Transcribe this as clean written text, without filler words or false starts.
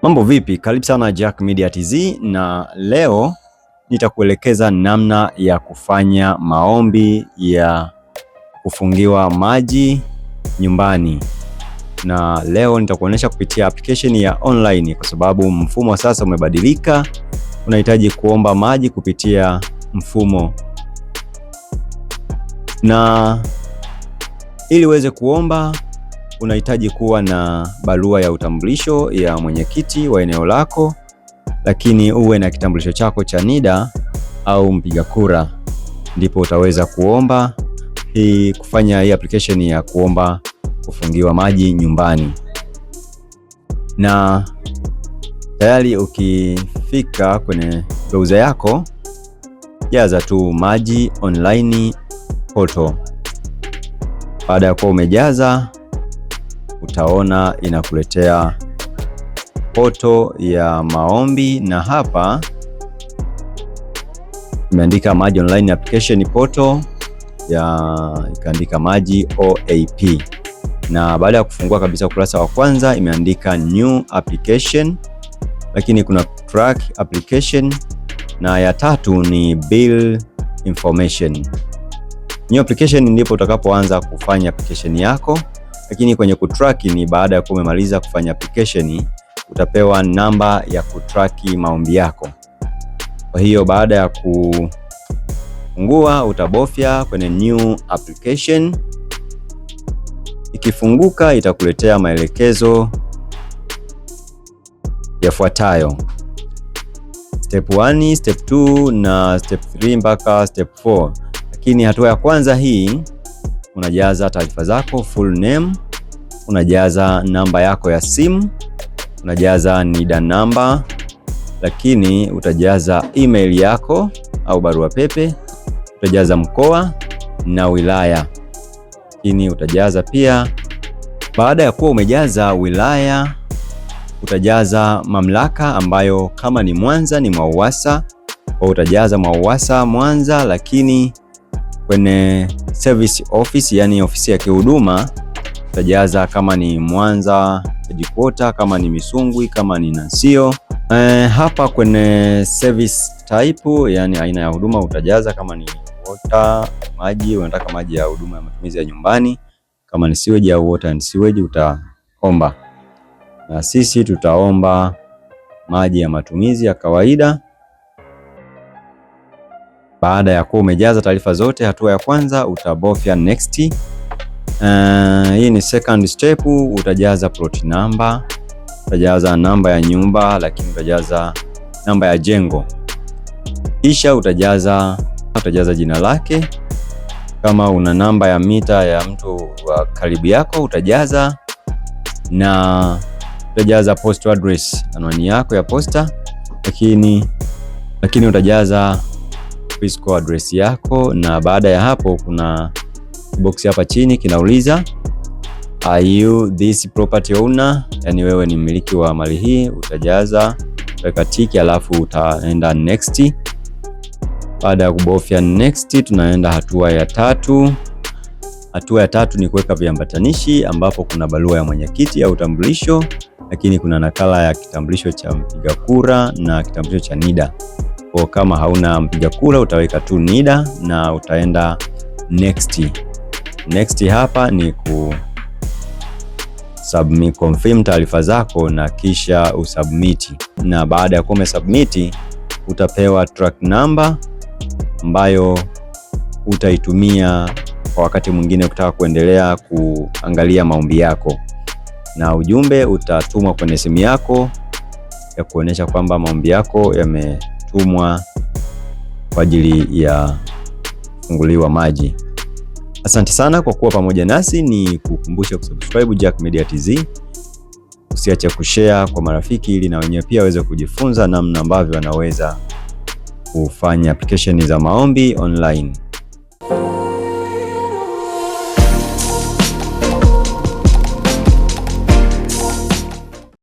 Mambo vipi? Karibu sana Jack Media TZ, na leo nitakuelekeza namna ya kufanya maombi ya kufungiwa maji nyumbani, na leo nitakuonyesha kupitia application ya online, kwa sababu mfumo sasa umebadilika. Unahitaji kuomba maji kupitia mfumo, na ili uweze kuomba unahitaji kuwa na barua ya utambulisho ya mwenyekiti wa eneo lako, lakini uwe na kitambulisho chako cha NIDA au mpiga kura, ndipo utaweza kuomba hii, kufanya hii application ya kuomba kufungiwa maji nyumbani. Na tayari ukifika kwenye browser yako, jaza tu maji online portal. Baada ya kuwa umejaza, utaona inakuletea portal ya maombi, na hapa imeandika maji online application portal ya ikaandika maji OAP, na baada ya kufungua kabisa ukurasa wa kwanza imeandika new application, lakini kuna track application na ya tatu ni bill information. New application ndipo utakapoanza kufanya application yako, lakini kwenye kutrack ni baada ya kuwa umemaliza kufanya application, utapewa namba ya kutrack maombi yako. Kwa hiyo baada ya kufungua utabofya kwenye new application. Ikifunguka itakuletea maelekezo yafuatayo: step 1, step 2 na step 3 mpaka step 4. Lakini hatua ya kwanza hii unajaza taarifa zako, full name, unajaza namba yako ya simu, unajaza NIDA namba, lakini utajaza email yako au barua pepe, utajaza mkoa na wilaya, lakini utajaza pia. Baada ya kuwa umejaza wilaya, utajaza mamlaka ambayo kama ni Mwanza ni MWAUWASA, kwa utajaza MWAUWASA Mwanza, lakini kwenye service office, yani ofisi ya kihuduma utajaza kama ni Mwanza headquarter, kama ni Misungwi, kama ni Nansio. Hapa kwenye service type, yani aina ya huduma utajaza kama ni water, maji, unataka maji ya huduma ya matumizi ya nyumbani, kama ni sewage au water and sewage utaomba, na sisi tutaomba maji ya matumizi ya kawaida. Baada ya kuwa umejaza taarifa zote, hatua ya kwanza utabofya next. Hii ni second step, utajaza plot number, utajaza namba ya nyumba, lakini utajaza namba ya jengo, kisha utajaza jina lake. Kama una namba ya mita ya mtu wa karibu yako utajaza, na utajaza postal address, anwani yako ya posta, lakini utajaza physical address yako, na baada ya hapo kuna box hapa chini kinauliza "Are you this property owner?", yani wewe ni mmiliki wa mali hii, utajaza weka tiki, alafu utaenda next. Baada ya kubofya next, tunaenda hatua ya tatu. Hatua ya tatu ni kuweka viambatanishi, ambapo kuna barua ya mwenyekiti au utambulisho, lakini kuna nakala ya kitambulisho cha mpiga kura na kitambulisho cha NIDA. Kwa kama hauna mpiga kura utaweka tu NIDA na utaenda next. Next hapa ni ku submit, confirm taarifa zako na kisha usubmit, na baada ya kuwa umesubmit utapewa track number ambayo utaitumia kwa wakati mwingine kutaka kuendelea kuangalia maombi yako, na ujumbe utatumwa kwenye simu yako ya kuonyesha kwamba maombi yako yametumwa kwa ajili ya kufunguliwa maji. Asante sana kwa kuwa pamoja nasi, nikukumbushe kusubscribe Jack Media TZ, usiache kushare kwa marafiki ili na wenyewe pia waweze kujifunza namna ambavyo wanaweza kufanya application za maombi online.